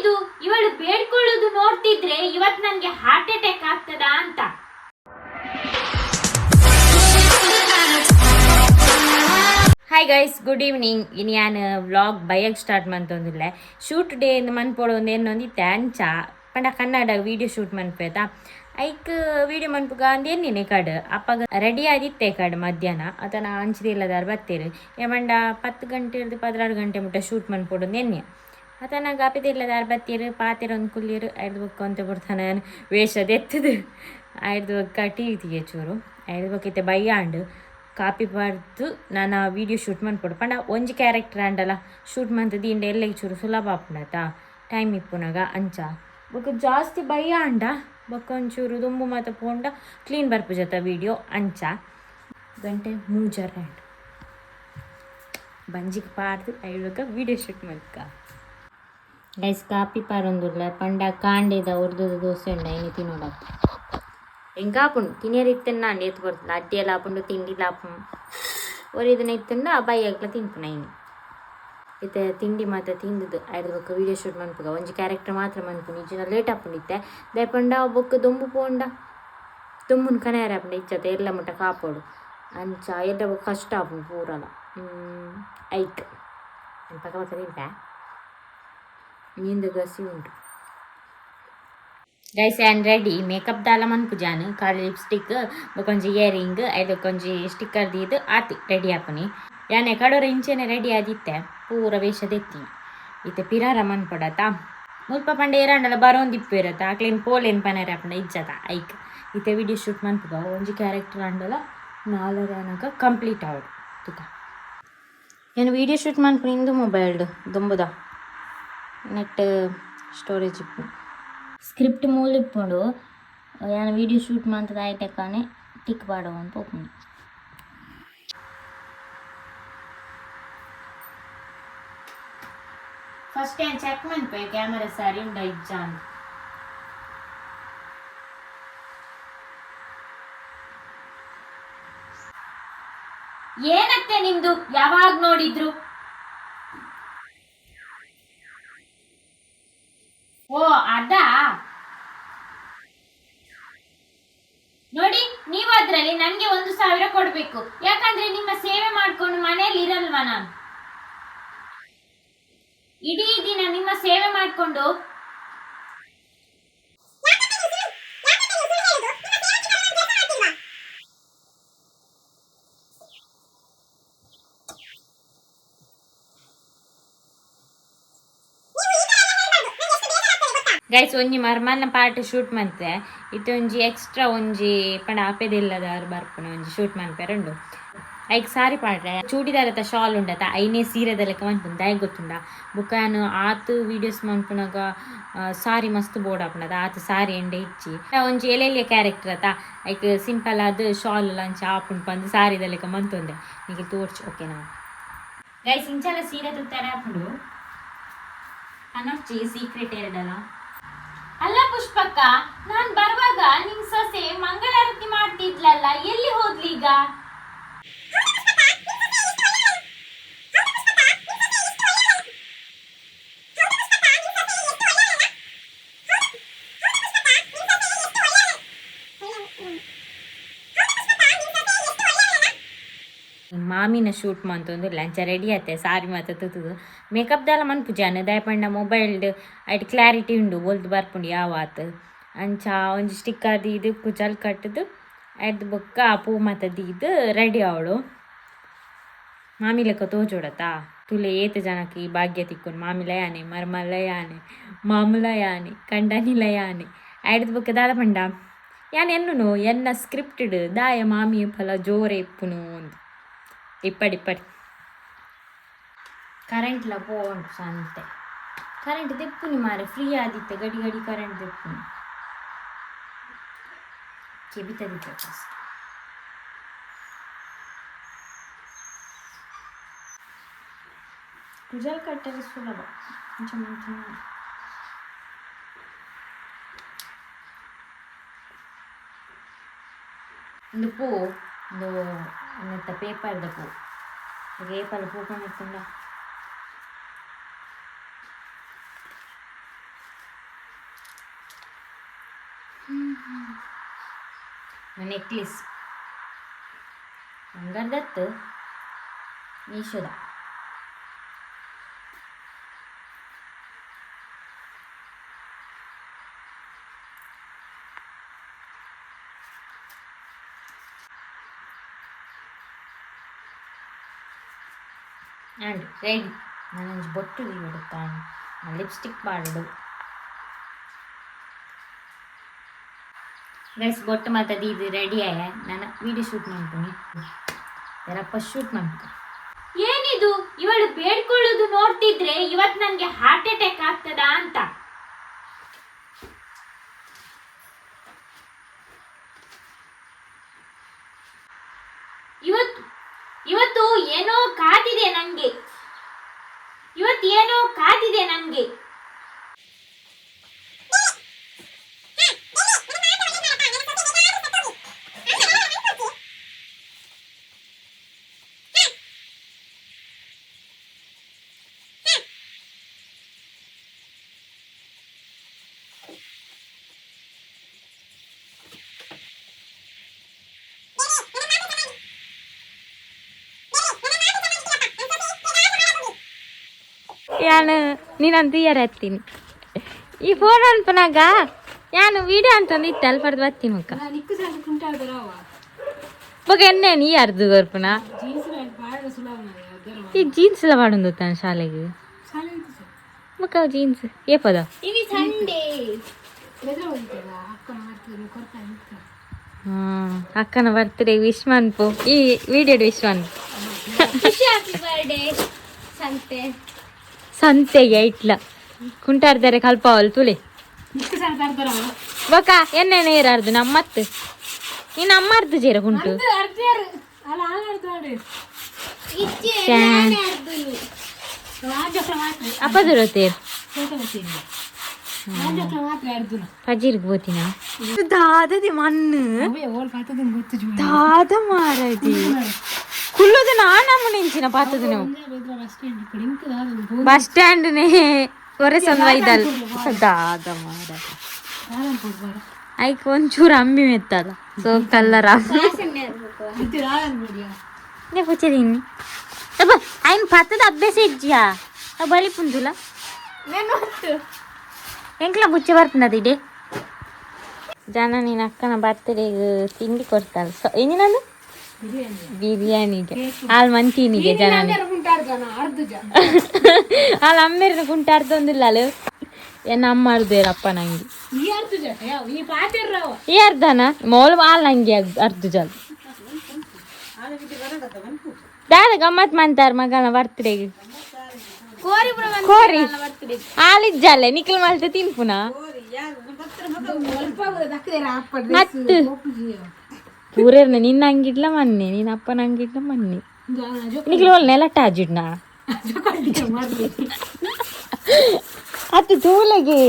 ಏನಿದು, ಇವಳು ಬೇಡ್ಕೊಳ್ಳೋದು ನೋಡ್ತಿದ್ರೆ ಇವತ್ ನನ್ಗೆ ಹಾರ್ಟ್ ಅಟ್ಯಾಕ್ ಆಗ್ತದಾ ಅಂತ. Hi guys, good evening. ಇನ್ನು ಯಾನ್ ವ್ಲಾಗ್ ಬೈಯಗ್ ಸ್ಟಾರ್ಟ್ ಮಂತೊಂದಿಲ್ಲ. ಶೂಟ್ ಡೇ ಇಂದ ಮನ್ಪೊಡು ಒಂದು ಎನ್ನೊಂದಿತ್ತೆ. ಅಂಚ ಪಂಡ ಕನ್ನಡ ವೀಡಿಯೋ ಶೂಟ್ ಮನ್ಪೇತ, ಐಕ್ ವೀಡಿಯೋ ಮನ್ಪುಗ ಅಂದ್ ಎನ್ನಿನೆ ಕಡ್ ಅಪ್ಪಗ ರೆಡಿ ಆದಿತ್ತೆ ಕಡ್ ಮಧ್ಯಾಹ್ನ ಅತನ ಅಂಚಿದಿಲ್ಲದಾರ್ ಬತ್ತೀರು. ಏಮಂಡ 10 ಗಂಟೆ ಹಿಡ್ದು 16 ಗಂಟೆ ಮುಟ್ಟ ಶೂಟ್ ಮನ್ಪೊಡು ಎನ್ನೆ. ಅತನ ಗಾಪಿದಿಲ್ಲದಾರ್ ಬತ್ತೀರು, ಪಾತೆರ ಒಂದು ಕುಲ್ಲಿರು. ಐದು ಬೊಕ್ಕ ಅಂತ ಬಿಡ್ತಾನೆ ವೇಷ ದೆತ್ತದು. ಐದು ಬೊಕ್ಕ ಟಿವಿ ತಿಗೆ ಚೂರು. ಐದು ಬೊಕ್ಕ ಇತ್ತೆ ಬಯ್ಯಾಂಡ್ ಕಾಪಿ ಪಾಡ್ದು ನಾನು ಆ ವೀಡಿಯೋ ಶೂಟ್ ಮನ್ಪೊಡು. ಪಂಡ ಒಂಜಿ ಕ್ಯಾರೆಕ್ಟರ್ ಆಂಡಲ ಶೂಟ್ ಮಂತದ್ದು ಇಂಡ ಎಲ್ಲೆಗ್ ಚೂರು ಸುಲಭ ಆಪುಂಡತ, ಟೈಮ್ ಇಪ್ಪುನಗ. ಅಂಚ ಬೊಕ್ಕ ಜಾಸ್ತಿ ಬಯ್ಯ ಆಂಡ ಬೊಕ್ಕ ಒಂಚೂರು ದುಂಬು ಮಾತ ಪೋಂಡ ಕ್ಲೀನ್ ಬರ್ಪುಜತ ವೀಡಿಯೋ. ಅಂಚ ಗಂಟೆ ಮೂಜರ ಆಂಡ್. ಬಂಜಿಗೆ ಪಾಡ್ದು ಐವಕ ವೀಡಿಯೋ ಶೂಟ್ ಮಲ್ಕ. ಗೈಸ್, ಕಾಪಿ ಪಾರೊಂದುಲ್ಲ. ಪಂಡ ಕಾಂಡೆದ ಉರ್ದುದ ದೋಸೆ ಉಂಡ, ಇನಿ ತಿನ್ನೋಡತ್ತ. ಎಂಕಾಪುಂಡು ತಿನಿಯರ್ ಇತ್ತನ್ನ ಏತ್ ಕೊರ್ತಲ್ಲ. ಅಡ್ಡಿ ಎಲ್ಲ ಆಪುಂಡು, ತಿಂಡಿಲ ಆಪುಂಡು. ಒರಿದನ ಇತ್ತಂಡ ಬಯ್ಯಾಗ್ಲ ತಿನ್ಪುನ ಇನಿ. ಇತ್ತೆ ತಿಂಡಿ ಮಾತ ತಿಂದದು. ಐಡ್ದ್ ಬೊಕ್ಕ ವೀಡಿಯೋ ಶೂಟ್ ಮನ್ಪುಗ. ಒಂಜಿ ಕ್ಯಾರೆಕ್ಟರ್ ಮಾತ್ರ ಮನ್ಪುನು, ಇಜ್ಜಿಂಡ ಲೇಟ್ ಆಪುಂಡು ಇತ್ತೆ. ದಾಯೆ ಪಂಡ ಬೊಕ್ಕ ದೊಂಬು ಪೋಂಡ ದೊಂಬುನು ಕನೆಯರೆ ಆಪುಂಡು. ಇಚ್ಚತೆ ಎಲ್ಲ ಮುಟ್ಟ ಕಾಪೊಡು. ಅಂಚ ಎಡ್ಡೆ ಬೊಕ್ಕ ಕಷ್ಟ ಆಪುಂಡು ಪೂರಲ. ಐಕ್ ಪಕ್ಕ ಪಕ್ಕ ತಿಂತ ಮೀನ್ದ ಗಸಿ ಉಂಟು. Guys, an ready. ಮೇಕಪ್ ದಾಲ ಮನ್ಪುಜಾನು. ಖಾಲಿ ಲಿಪ್ಸ್ಟಿಕ್, ಬೊಕೊಂಜಿ ಇಯರಿಂಗ್, ಐದಕ್ಕೊಂಜಿ ಸ್ಟಿಕ್ಕರ್ ದೀದ್ ಆತಿ ರೆಡಿ ಆಪುನಿ. ಯಾನೆ ಕಡೋರ ಇಂಚೆನೆ ರೆಡಿ ಆದಿತ್ತೆ, ಪೂರ ವೇಷ ದೆತ್ತೀನಿ. ಇತ್ತೆ ಪಿರಾರ ಮನ್ಪೊಡತ. ಮುಲ್ಪ ಪಂಡ ಏರಾಂಡಲ ಬರೋಂದಿಪ್ಪೇರತ, ಅಕ್ಲೇನ್ ಪೋಲೇನ್ ಪನರೆ ಆಪುಂಡ ಇಜ್ಜತ. ಐಕ್ ಇತ್ತೆ ವಿಡಿಯೋ ಶೂಟ್ ಮನ್ಪುಗ. ಒಂಜಿ ಕ್ಯಾರೆಕ್ಟರ್ ಆಂಡಲ ನಾಲರೆ ಆನಗ ಕಂಪ್ಲೀಟ್ ಆವಡು ತುಕ. ಏನು ವೀಡಿಯೋ ಶೂಟ್ ಮನ್ಪುನಿ ಇಂದು ಮೊಬೈಲ್ಡ್ ದುಂಬುದ ನೆಟ್ ಸ್ಟೋರೇಜ್ ಇಪ್ಪು. ಸ್ಕ್ರಿಪ್ಟ್ ಮೂಲ ಇಪ್ಪುಂಡು. ಯಾನ್ ವೀಡಿಯೋ ಶೂಟ್ ಮಂತದ ಆಯ್ತಕ್ಕಾನೆ ಟಿಕ್ ಪಾಡೊಂದು ಪೋಪುಂಡು. ಫಸ್ಟ್ ಏನು ಚೆಕ್ ಮನ್ಪೆ, ಕ್ಯಾಮರಾ ಸರಿ ಉಂಡ ಇಜ್ಜಾ ಅಂತ. ಏನತ್ತೆ ನಿಮ್ದು ಯಾವಾಗ ನೋಡಿದ್ರು? ಓ, ಅದಾ? ನೋಡಿ, ನೀವು ಅದ್ರಲ್ಲಿ ನನ್ಗೆ 1000 ಕೊಡ್ಬೇಕು. ಯಾಕಂದ್ರೆ ನಿಮ್ಮ ಸೇವೆ ಮಾಡ್ಕೊಂಡು ಮನೆಯಲ್ಲಿ ಇರಲ್ವಾ ನಾನು? ಇಡೀ ದಿನ ನಿಮ್ಮ ಸೇವೆ ಮಾಡ್ಕೊಂಡು. ಗೈಸ್, ಒಂಜಿ ಮರ್ಮಲ್ನ ಪಾರ್ಟ್ ಶೂಟ್ ಮಂತೆ. ಇತ್ತೆ ಒಂಜಿ ಎಕ್ಸ್ಟ್ರಾ ಒಂಜಿ ಪಂಡ ಆಪೆದಿಲ್ಲದಾರ್ ಬರ್ಪುನ ಒಂಜಿ ಶೂಟ್ ಮನ್ಪೆರೆ ಉಂಡು. ಐಕ್ ಸಾರಿ ಪಾಡ್ರೆ. ಚೂಡಿದಾರತ ಶಾಲ್ ಉಂಡತ, ಐನೇ ಸೀರೆದ ಲೆಕ್ಕ ಮನ್ಪುಂಡು. ದಾಯೆ ಗೊತ್ತುಂಡ? ಬೊಕ್ಕ ಯಾನ್ ಆತ್ ವೀಡಿಯೋಸ್ ಮನ್ಪುನಗ ಸಾರಿ ಮಸ್ತ್ ಬೋರ್ಡ್ ಆಪುಂಡತ, ಆತ್ ಸಾರಿ ಎಂಡೆ ಇಜ್ಜಿ. ಒಂಜಿ ಎಲೆಲಿಯ ಕ್ಯಾರೆಕ್ಟರ್ ಅತ, ಐಕ್ ಸಿಂಪಲ್ ಆದ್ ಶಾಲ್ ಅಂಚ ಆಪುಂಡು ಪಂದ್ ಸಾರಿದ ಲೆಕ್ಕ ಮಂತೊಂದೆ. ನಿಗೆ ತೋರ್ಚ್, ಓಕೆನಾ? ಗೈಸ್, ಇಂಚಲ ಸೀರೆ ತುತ್ತಾರೆ ಆಪುಂಡು ಪನೊರ್ಚಿ ಸೀಕ್ರೆಟ್ ಎರಡಲ್ಲ. ಅಲ್ಲ ಪುಷ್ಪಕ್ಕ, ನಾನ್ ಬರುವಾಗ ನಿಮ್ ಸೊಸೆ ಮಂಗಳಾರತಿ ಮಾಡ್ತಿದ್ಲಲ್ಲ, ಎಲ್ಲಿ ಹೋದ್ಲೀಗ? ಮಾಮಿನ ಶೂಟ್ ಮಂತೊಂದು ಲಂಚ ರೆಡಿ ಆತೆ. ಸಾರಿ ಮಾತ ತುತುದು ಮೇಕಪ್ ದಾಲ ಮನ್ಪುಜಾನ. ದಾಯೆ ಪಂಡ ಮೊಬೈಲ್ಡ್ ಐಟ್ ಕ್ಲಾರಿಟಿ ಉಂಡು, ಬೊಲ್ದು ಬರ್ಪುಂಡು ಯಾವಾತ್. ಅಂಚ ಒಂಜಿ ಸ್ಟಿಕ್ಕರ್ ದೀದ್, ಕುಜಲ್ ಕಟ್ಟುದು, ಐಡ್ದ್ ಬೊಕ್ಕ ಪೂ ಮಾತ ದೀದ್ ರೆಡಿ ಅವಳು. ಮಾಮಿ ಲೆಕ್ಕ ತೋಜೋಡತ. ತುಲೆ ಏತ್ ಜನಕ್ಕೆ ಈ ಭಾಗ್ಯ ತಿಕ್ಕೊಂಡು. ಮಾಮಿಲ ಯಾನೆ, ಮರ್ಮಲ ಯಾನೆ, ಮಾಮುಲ ಯಾನೆ, ಕಂಡನಿಲ ಯಾನೆ. ಐಡ್ದ್ ಬೊಕ್ಕ ದಾದ ಪಂಡ, ಯಾನ್ ಎನ್ನುನು ಎನ್ನ ಸ್ಕ್ರಿಪ್ಟೆಡ್ ದಾಯ ಮಾಮಿ ಫಲ ಜೋರೆ ಇಪ್ಪುನು ಅಂದ್. ಇಪ್ಪಡಿ ಇಪ್ಪಡಿ. ಕರೆಂಟ್ಲ ಪೋಂಡು ಸಂತೆ. ಕರೆಂಟ್ ದೆಪ್ಪುನಿ ಮಾರೆ, ಫ್ರೀ ಆದಿತ್ತೆ. ಗಡಿ ಗಡಿ ಕರೆಂಟ್ ದೆಪ್ಪುನಿ. ಕೆಬಿತದಿತ್ತೆ ಫಸ್ಟ್. ಕುಜಲ್ ಕಟ್ಟರೆ ಸುಲಭ. ಅಂಚ ಮಂಚ ಒಂದು ಪೂ, ಒಂದು ನೆತ್ತ ಪೇಪರ್ದ ಪೂ. ರೇಪಲ್ ಪೂ ಕೊಂಡುತ್ತುಂಡ. ನೆಕ್ಲೆಸ್ ಬಂಗಾರದತ್ತು ಮೀಶೋದ. And ready. ನಾನೊಂಜಿ ಬೊಟ್ಟು ದೀವೊಡುತ್ತಾನ್, ಲಿಪ್ಸ್ಟಿಕ್ ಪಾಡೊಡು. ಗೈಸ್, ಬೊಟ್ಟು ಮಾತ ದೀದ್ ರೆಡಿ ಆಯ. ನಾನು ವಿಡಿಯೋ ಶೂಟ್ ಮಾಡ್ತೀನಿ, ಯಾರಪ್ಪ ಶೂಟ್ ಮಾಡ್ಕ. ಏನಿದು, ಇವಳು ಬೇಡ್ಕೊಳ್ಳೋದು ನೋಡ್ತಿದ್ರೆ ಇವತ್ತು ನನಗೆ ಹಾರ್ಟ್ ಅಟ್ಯಾಕ್ ಆಗ್ತದಾ ಅಂತ. ಇವತ್ತು ಇವತ್ತು ಏನೋ ಕಾದಿದೆ ನಂಗೆ. ಇವತ್ತು ಏನೋ ಕಾದಿದೆ ನಂಗೆ. ಯಾನು ನೀನಂತ ಹತ್ತೀನಿ ಈ ಫೋನ್ ಅನ್ಪನಾಗ ಯಾನು ವಿಡಿಯೋ ಅಂತಂದು ಇತ್ತೆ ಅಲ್ಲಿ ಪಡೆದು ಬರ್ತೀನಿ ಮುಕ್ಕ. ಬೊಕ ಎನ್ನೆ ನೀ ಅರ್ದು ಬರ್ಪುನ? ಈ ಜೀನ್ಸ್ ಎಲ್ಲ ಪಾಡೊಂದು ತಾನು ಶಾಲೆಗೆ. ಬೊಕ ಜೀನ್ಸ್ ಏಪದ? ಹ್ಮ್, ಅಕ್ಕನ ಬರ್ತ್ಡೇ ವಿಶ್ ಮನ್ಪು. ಈ ವಿಡಿಯೋ ವಿಶ್ ಮನ್ಪು. ಸಂತೆ. ಸಂತೆಗೆ ಇಟ್ಲ ಕುಂಟಾರ್ದಾರೆ ಕಲ್ಪಾವಲ್ ತುಲೆ. ಬೊಕ ಎನ್ನೆ ನೇರಾರ್ದು ನಮ್ಮತ್ತು ನೀನು ಅಮ್ಮರ್ದು ಜೇರ ಕುಂಟು. ಅಪ್ಪದಿರೋತೇರ್ ಪಜೀರ್ಗ್ ಬೋತಿನ ದಾದದಿ ಮಣ್ಣು ದಾದ ಮಾರದಿ ಕುಲ್ಲುದು. ನಾನಮ್ಮ ನೆಂಚಿನ ಪಾತದ ನೀವು ಬಸ್ ಸ್ಟ್ಯಾಂಡ್ ನೇ ಹೊರೆ ಐದಲ್ ದಾದ ಮಾರ. ಐಕ್ ಒಂಚೂರು ಅಂಬಿ ಮೆತ್ತದ ಸೊ ಕಲ್ಲರ ನೇ ಪುಚ್ಚದೀನಿ. ಅಬ್ಬ ಐನ್ ಪತ್ತದ ಅಭ್ಯಾಸ ಇಜ್ಜಿಯಾ? ಬಲಿ ಪುಂಜುಲ ಎಂಕ್ಲ ಬುಚ್ಚೆ ಬರ್ಪುಂಡದ ಇಡೆ ಜನ. ನೀನು ಅಕ್ಕನ ಬರ್ತ್ಡೇಗೆ ತಿಂಡಿ ಕೊಡ್ತಾಳೆ. ಸೊ ಏನಿನದು ಬಿರಿಯಾನಿಗೆ ಹಾಲು ಮಂತೀನಿಗೆ ಜನ. ಹಾಲು ಅಮ್ಮೇರಿನ ಕುಂಟ ಅರ್ಧೊಂದಿಲ್ಲ ಅಲ್ಲ. ಏನ ಅಮ್ಮ ಅರ್ಧೇರಪ್ಪ ನಂಗೆ ಈ ಅರ್ಧನ ಮೋಲ್ ಹಾಲು ನಂಗೆ ಅರ್ಧ ಜಲ್ ದಾದ ಗಮ್ಮತ್ ಮಂತಾರ ಮಗನ ಬರ್ತ್ಡೇಗೆ. ಕೋರಿ ಹಾಲಿಜ್ಜಾಲೆ ನಿಖಲ್ ಮಲ್ತೆ ತಿನ್ಪುನ ಮತ್ತು ಪೂರೇರ್ನ. ನಿನ್ನ ಅಂಗಿಡ್ಲ ಮೊನ್ನೆ, ನಿನ್ನ ಅಪ್ಪನ ಅಂಗಿಡ್ಲ ಮೊನ್ನೆ. ನಿಖಲ್ ಒಲ್ ನೆಲ ಟಾಜಿಡ್ನ ಅದು ತೂಲಗೆ.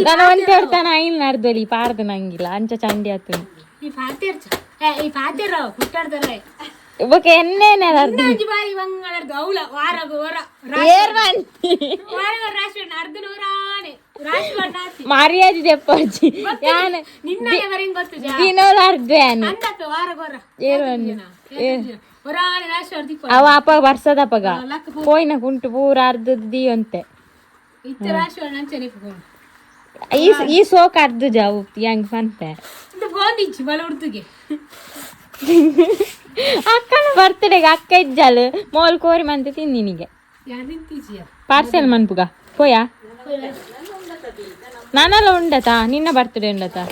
ನಾನು ಒಂತೆ ಹೊಡ್ತಾನ ಐನ್ ನಡ್ದೊಲಿ ಪಾರ್ದು ನಂಗಿಲ್ಲ ಅಂಚ ಚಂಡಿ ಆತು. ಬೊಕ ಎನ್ನೆ ಅರ್ಧ ಮರ್ಯಾದೆ ದೆಪ್ಪರ್ಜಿ ಯಾನ್ ದಿನೋಲ ಅರ್ಧ ಯಾನು. ಅವ ಅಪ್ಪ ವರ್ಷದಪ್ಪಗ ಪೋಯಿನ ಕುಂಟು ಪೂರ ಅರ್ಧದ ದಿಯಂತೆ. ಈ ಈ ಸೋಕ್ ಅರ್ಧ ಜಾವು ಹೆಂಗ್ ಪನ್ಪೆ. ಅಕ್ಕನ ಬರ್ತಡೆಗೆ ಅಕ್ಕ ಇಜ್ಜಾಲು ಮೋಲ್ ಕೋರಿ ಮಂತೆ ತಿಂದಿನಿಗೆ ಪಾರ್ಸೆಲ್ ಮನ್ಪುಗ ಪೋಯಾ. ನಾನೆಲ್ಲ ಉಂಡತಾ? ನಿನ್ನ ಬರ್ತಡೆ ಉಂಡತಾ?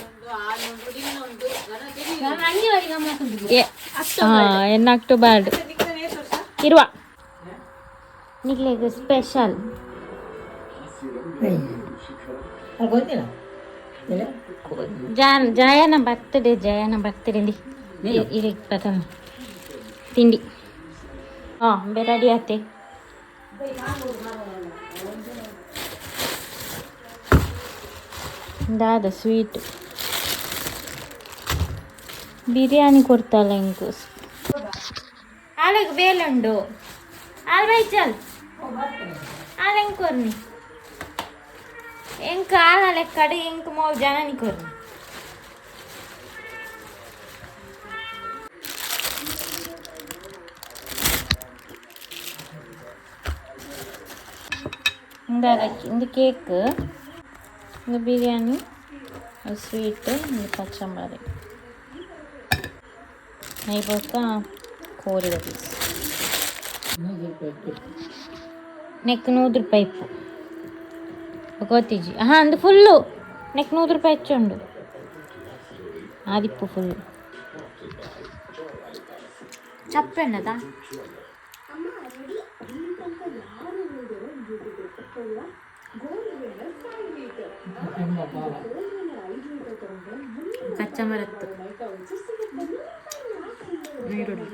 ಎನ್ನ ಅಕ್ಟೋಬರ್ ಇರುವ ನಿಗ್ಲೆಗ್ ಸ್ಪೆಷಲ್. ಜಾನ್ ಜಯನ ಬರ್ತ್ಡೇ, ಜಯನ ಬರ್ತ್ಡೇ ಇರಿಗೆ ಪ್ರಥಮ ತಿಂಡಿ. ಹಾಂ, ರೆಡಿ ಆತೆ. ದಾದ ಸ್ವೀಟ್ ಬಿರಿಯಾನಿ ಕೊಡ್ತಾಳೆ ಇಂಕು. ಆಲೆಗ್ ಬೇಲುಂಡು. ಆಲ್ ಬೈ ಚಲ್ ಆಲ್ ಎಂಕೊರ್ನಿ. ಎಂಕ್ ಆನ ಲೆಕ್ಕಡ್ ಎಂಕ್ ಮೋಲ್ ಜನನಿ ಕೊರ್ನು. ಇಂದ ಇಂದು ಕೇಕ್, ಇಂದು ಬಿರಿಯಾನಿ, ಸ್ವೀಟ್, ಇಂದು ಕಚಂಬರಿ, ಬೊಕ್ಕ ಕೋರಿದ ಪೀಸ್. 100 ರೂಪಾಯಿ. ನೆಕ್ 100 ರೂಪಾಯಿ ಇಪ್ಪು. ಗೊತ್ತಿಜ್ಜಿ. ಹಾ, ಅಂದು ಫುಲ್ಲು ನೆಕ್ 100 ರೂಪಾಯಿ ಹೆಚ್ಚುಂಡು. ಆದಿಪ್ಪು ಫುಲ್ಲು ಚಪ್ಪೆಣ್ಣದ. ಕಚ್ಚಮರತ್ತು ನೀರುಳ್ಳಿ.